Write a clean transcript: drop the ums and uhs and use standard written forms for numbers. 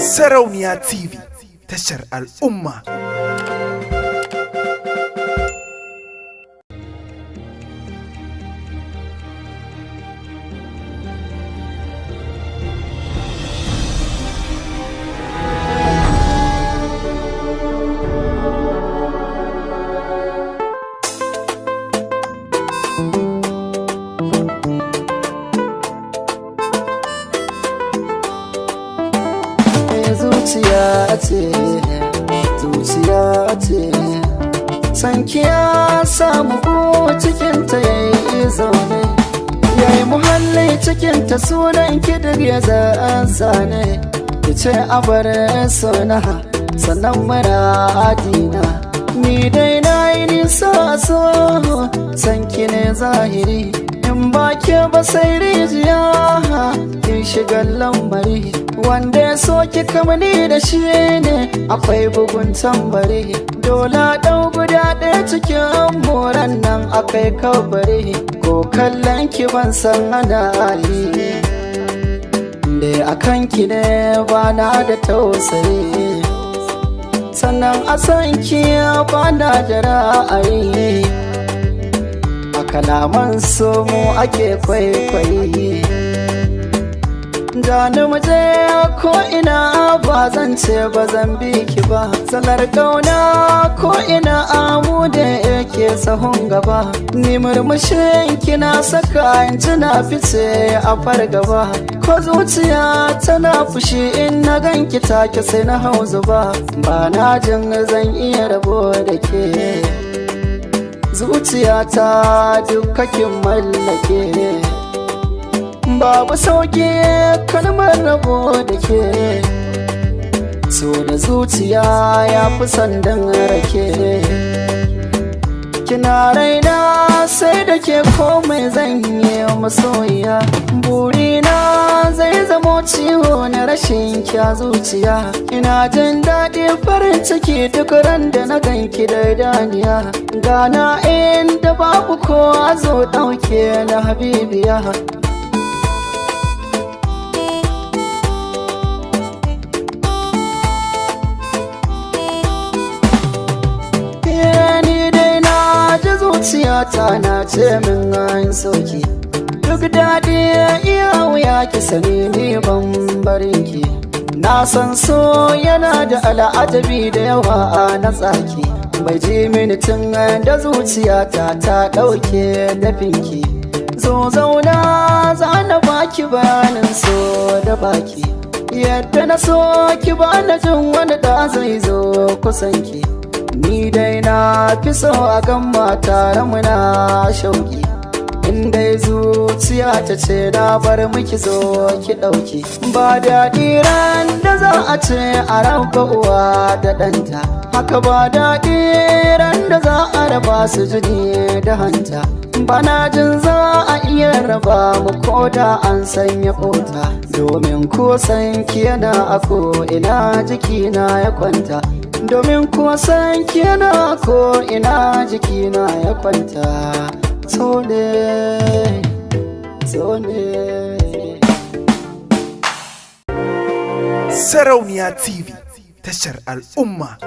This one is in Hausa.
Sarauniya TV, tashar al'umma. Zuciya ce, zuciya ce, sanki ya samu cikinta ya yi zaune, ya yi muhalli cikinta, sunan ki duk ya zane, ki ce abar suna, sannan muradina. Ni dai na yi nisa, so sanki ne zahiri, in ba ke ba sai rijiya, kin shiga lambari, wanda ya so ki kamani da shi ne akwai bugun tambari. Dole ɗau guda ɗaya cikin moran nan akai kabari, ko kallon ki ban san ana yi da akan ki ne, ba na da tausayi, sannan a san ki ba na da ra'ayi. A kalaman so mu ake kwaikwayi. Gani muje ko ina, ba zan ce ba zan bi ki ba. Salar kauna ko ina amu da yake sahun gaba. Ni murmushin kina saka in na fice a fargaba. Ko zuciya tana fushi, in na ganki take sai na hau zuba. Ba na jin zan iya rabo da ke. Zuciyata dukkakin mallake, babu sauki kalmar rabo da ke. So da zuciya ya fi sandan rake. Kina raina, sai da ke komai zan yi masoyiya. Burina zai zamo ciwo na rashin kya zuciya. Ina jin daɗi, farin ciki duk ran da na ganki da daniya. Gana inda babu kowa, zo ɗauke na habibiya. Zuciyata na ce min an soki, duk daɗi iya wuya, ki sani ni ban barin ki. Na san so yana da al'ajabi da yawa a na tsaki, bai ji mini tun da zuciyata ta ɗauke dafinki. Zo zauna, za na baki bayanin so da baki. Yadda na so ki, ba na jin wani da zai zo kusanki. Ni dai na fi so a gan tare muna shauki. In dai zuciya ta ce na bar miki, zo ki ɗauki. Ba daɗi ran da za a ce a raba uwa da ɗanta. Haka ba daɗi ran da za a raba su jini da hanta. Bana jin za a iya raba mu ko da an sanya kota. Domin ko san ki yana a ko ina jikina ya kwanta. Domin kuwa san kina ko ina jikina ya kwanta. So ne, so ne. Sarauniya TV, tashar al'umma.